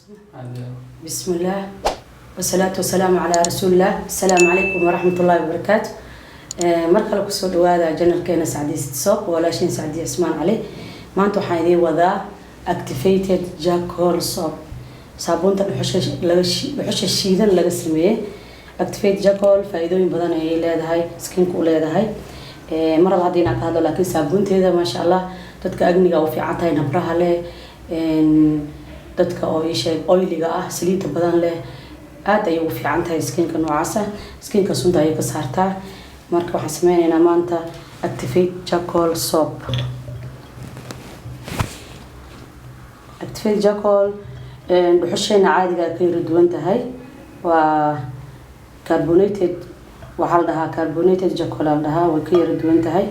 بسم الله والصلاة والسلام على رسول الله. السلام عليكم ورحمة الله وبركاته. Mar kale kusoo dhawaada channelkeena Sacdiya Soap, walaashiin Sacdiya Cismaan Cali. Maanta waxaan idiin wadaa activated charcoal soap, saabuunta dhuxusha shiidan laga sameeyey. Activated charcoal faa-iidooyin badan ayay leedahay, skinka u leedahay. Mar raba hadda inaan ka hadlo, laakiin saabuunteeda, maasha Allah, dadka acnega u fiican tahay, nabraha leh, dadka oo isheeg oilyga ah, saliidda badan leh, aada ayay ugu fiican tahay skinka noocaasa. Skinka sunta ayay ka saartaa. Marka waxaan sameyneynaa maanta activate charcoal soap. Activate charcoal dhuxusheena caadiga ka yara duwan tahay, waa carbonated. Waxaa la dhahaa carbonated charcoal la dhahaa, way ka yara duwan tahay.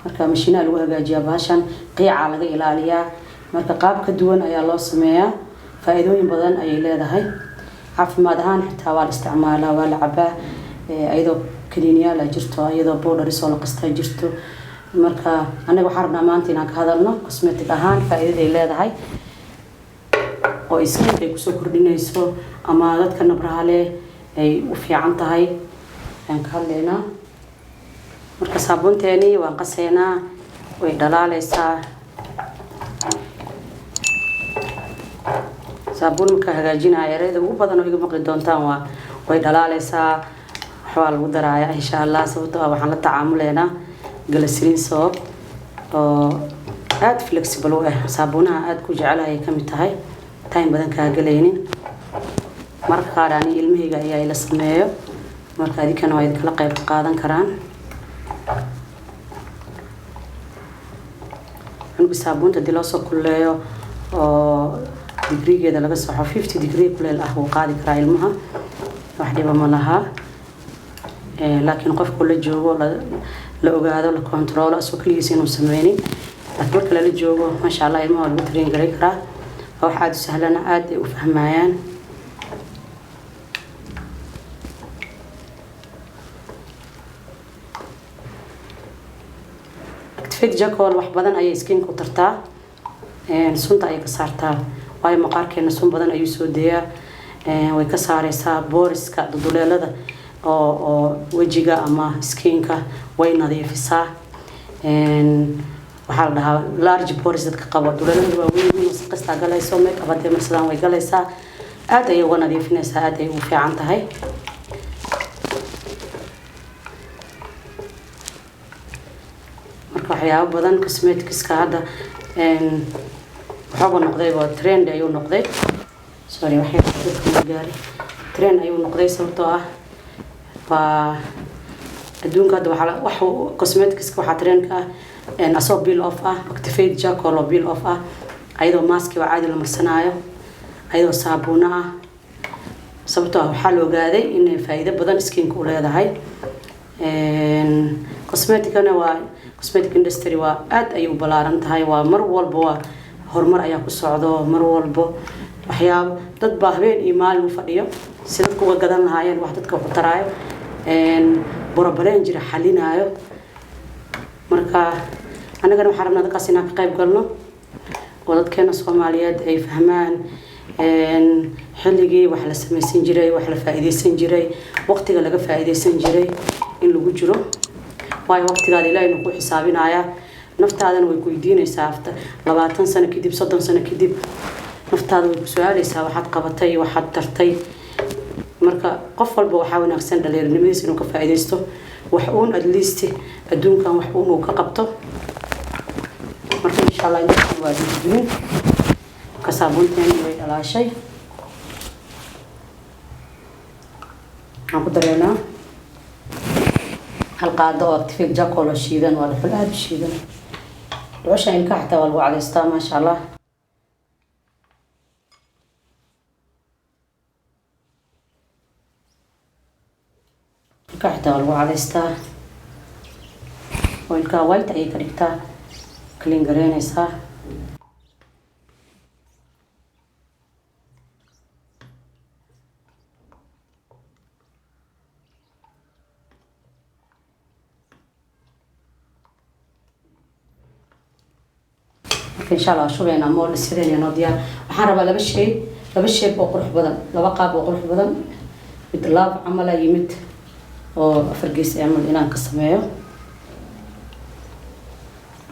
Marka mashiinaha lagu hagaajiyaa bahashan, qiica laga ilaaliyaa. Marka qaab ka duwan ayaa loo sameeyaa. Faa-iidooyin badan ayay leedahay caafimaad ahaan. Xitaa waa la isticmaalaa, waa la cabaa, iyadoo kaniiniyaal jirto, iyadoo powderis oo la qastaa jirto. Marka anaga waxaan rabnaa maanta inaan ka hadalno cosmetic ahaan faa-iidaday leedahay oo skinka ay kusoo kordhinayso ama dadka nabraha leh ay u fiican tahay ayaan ka hadlaynaa. Marka saabuunteeni waan qaseynaa, way dhalaaleysaa. Saabuun markaa hagaajinaya, ereyada ugu badan oo iga maqli doontaan waa "way dhalaaleysaa", waxbaa lagu daraaya, insha Allah. Sababtoo ah waxaan la tacaamuleynaa glycerin soap oo aada flexible u ah. Saabuunaha aada ku jecelahay ay kamid tahay, time badan kaa galaynin. Marka qaar ani ilmahayga ayaa ila sameeyo, marka adinkana waa idinkala qayb qaadan karaan. Cunuga saabuunta hadii loosoo kululeeyo oo digrigeeda laga soxo, 50 degree kuleel ah, wuu qaadi karaa ilmaha, wax dhiba ma laha. Laakiin qofku la joogo, la ogaado, la controlo, asoo keligiis inuu sameynin. Laakiin marka lala joogo, maasha Allah, ilmaha waa lagu train garay karaa. Waa wax aada u sahlana, aada ay u fahmayaan. Activate charcoal wax badan ayay skinka u tartaa, sunta ayay ka saartaa, waayo maqaarkeena sun badan ayuu soo deeyaa. Way ka saareysaa poreska, duduleelada oo wejiga ama skinka way nadiifisaa. Waxaa la dhahaa large pores dadka qabo, duleelada waaweyn, wasaqistaa galayso, make up hadday marsadaan way galaysaa, aada ayay uga nadiifinaysaa, aada ay ugu fiican tahay. Marka waxyaabo badan cosmeticska hadda waxooga noqdayba trend ayuu noqday. Sorry, waxay dadka ma gaaray, trend ayuu noqday, sababtoo ah waa adduunka hadda waxaa wax cosmeticska waxaa trendka ah asoo peel off ah, activate charcoal oo peel off ah, ayadoo maski oo caadi la marsanaayo, ayadoo saabuuna ah, sababtoo ah waxaa la ogaaday inay faa'iido badan skinka u leedahay. Cosmeticana waa cosmetic industry, waa aada ayay u ballaaran tahay. Waa mar walba waa horumar ayaa ku socdo mar walbo. Waxyaabo dad baa habeen iyo maalin u fadhiyo si dadka uga gadan lahaayeen wax dadka wax u taraayo, problem jira xalinaayo. Marka annagana waxaan rabnaa dadkaas inaan ka qayb galno oo dadkeena Soomaaliyeed ay fahmaan xilligii wax la samaysan jiray, wax la faa'iideysan jiray, waqtiga laga faa'iideysan jiray in lagu jiro, waayo waqtigaada Ilaahayna ku xisaabinayaa, naftaadana way ku weydiinaysaa. After 20 sano kadib, 30 sano kadib, naftaada way ku su-aaleysaa waxaad qabatay, waxaad tartay. Marka qof walba waxaa wanaagsan dhalinyaronimadiisa inuu ka faa'iideysto, wax uun at least adduunkan wax uun uu ka qabto. Marka insha Allah intaas waa dhiirigelin. Marka saabuunteeni way dhalaashay. Waxaan ku dareynaa hal qaado oo activate charcoal oo shiidan. Waa dhuxul aada u shiidan. Dhuxusha ilkaha xitaa waa lagu cadaystaa, maasha Allah. Ilkaha xitaa waa lagu cadaystaa oo ilkaha white ayay ka dhigtaa, clean gareynaysaa. Marka insha Allah shubeynaa mool sideen noo diyaar. Waxaan rabaa laba shay. Laba shape oo qurux badan, laba qaab oo qurux badan, mid laab camala iyo mid oo afar gees camal inaan ka sameeyo.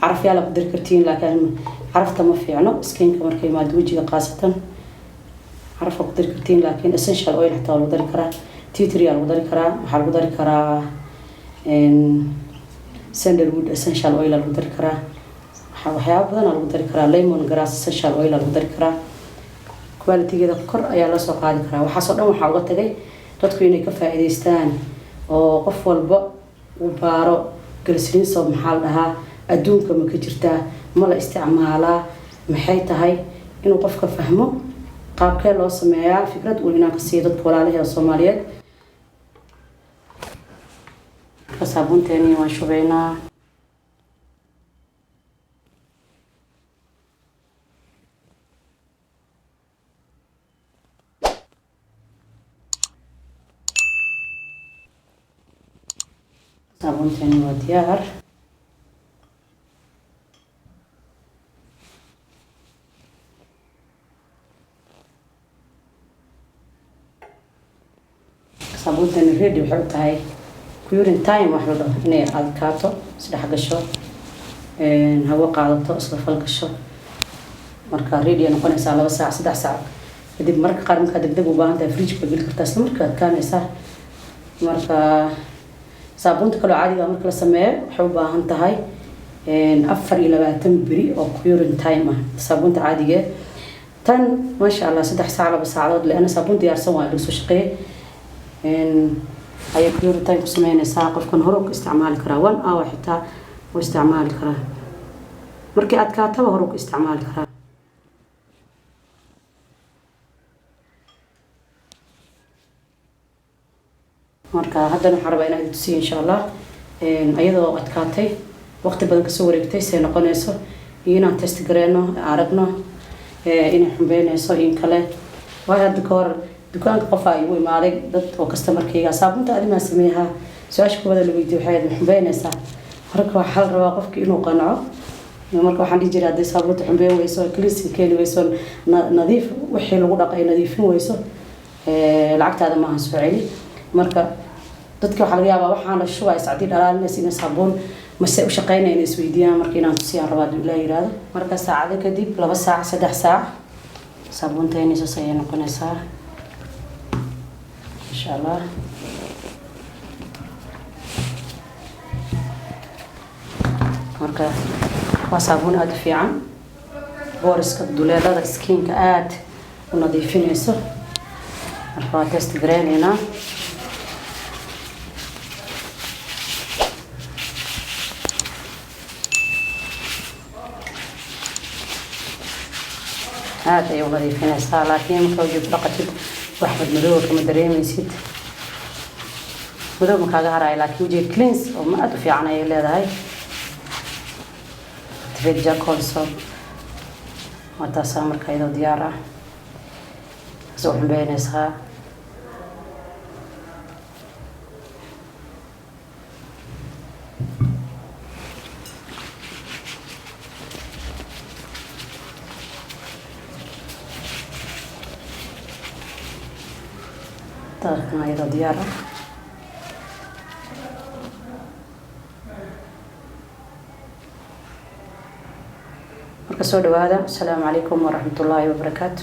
Caraf yaala ku dari kartiin, laakiin carafta ma fiicno skinka markay imaado, wejiga khaasatan. Caraf ku dari kartiin, laakiin essential oil xataa waa lagu dari karaa, tea tree aa lagu dari karaa, waxaa lagu dari karaa sandalwood essential oil aa lagu dari karaa, waxyaabo badan aa lagu dari karaa, lemon grass essential oil aa lagu dari karaa. Qualitygeeda kor ayaa loo soo qaadi karaa. Waxaasoo dhan waxaa uga tagay dadku inay ka faa'iidaystaan oo qof walba uu baaro glycerin soap maxaa la dhahaa, adduunka ma ka jirtaa, ma la isticmaalaa, maxay tahay, inuu qofka fahmo qaabkee loo sameeyaa. Fikrad uun inaan ka siiyo dadka walaalaheeda Soomaaliyeed. Marka saabuunteeni waan shubaynaa. Saabuunteeni waa diyaar. Saabuuntani ready waxay u tahay curing time, wax la dhaho, inay adkaato, isdhex gasho, hawo qaadato, isla fal gasho. Marka ready ay noqonaysaa 2 saac, 3 saac kadib. Mararka qaar markaa degdeg u baahan tahay, fridge ba geli kartaa, isla markaa adkaanaysaa. Marka saabuunta kaloo caadiga marka la sameeyo waxay u baahan tahay 24 beri oo curing time ah saabuunta caadige. Tan maasha Allah 3 saac, 2 saacadood, leana saabuun diyaarsan waa laga soo shaqeeyay, ayay curing time ku sameynaysaa. Qofkan hore ka isticmaali karaa, one hour xitaa wuu isticmaali karaa. Markii adkaataba hore ka isticmaali karaa. Marka haddana waxaan rabaa inaan tusiyo insha Allah iyadoo adkaatay, waqti badan kasoo wareegtay, say noqonayso, iyo inaan test gareyno, aragno inay xumbeynayso in kale. Waayo hadda ka hor dukaanka qofaa igu imaaday, dad oo customerkayga, "Saabunta adimaa sameeyaha?" Su-aasha koowaad la weydiiyo waxay ahayd, "Ma xumbeynaysaa?" Marka waxaa la rabaa qofki inuu qanco. Marka waxaan dhihi jiray, hadday saabunta xumbeyn weyso, cleansing keeni weyso, nadiif wixii lagu dhaqay nadiifin weyso, lacagtaada maaha, soo celi. Marka dadka waxaa laga yaabaa waxaan la shubaya sacdii dhalaalinaysa inay saabuun mase u shaqeynaya inay isweydiiyaan. Marka inaan tusiyaan rabaa hadduu Ilaah yiraahdo. Marka saacado kadib, 2 saac, 3 saac, saabuuntayni saas ayay noqonaysaa insha Allah. Marka waa saabuun aada u fiican, poreska, duleelada skinka aada u nadiifinayso. Marka waa test gareyneynaa. Aada ayay u nadiifinaysaa, laakiin marka wajiga ku dhaqatid wax madmadooba kama dareemeysid, madow ma kaaga haraayo, laakiin wajiga cleanse oo ma aada u fiican ayay leedahay. Activate charcoal soap waa taasaa. Marka iyadoo diyaar ah soo xumbeynaysaa. Taasna iyadoo diyaar ah. Marka soo dhawaada. Asalaamu calaykum waraxmatullaahi wabarakaatu.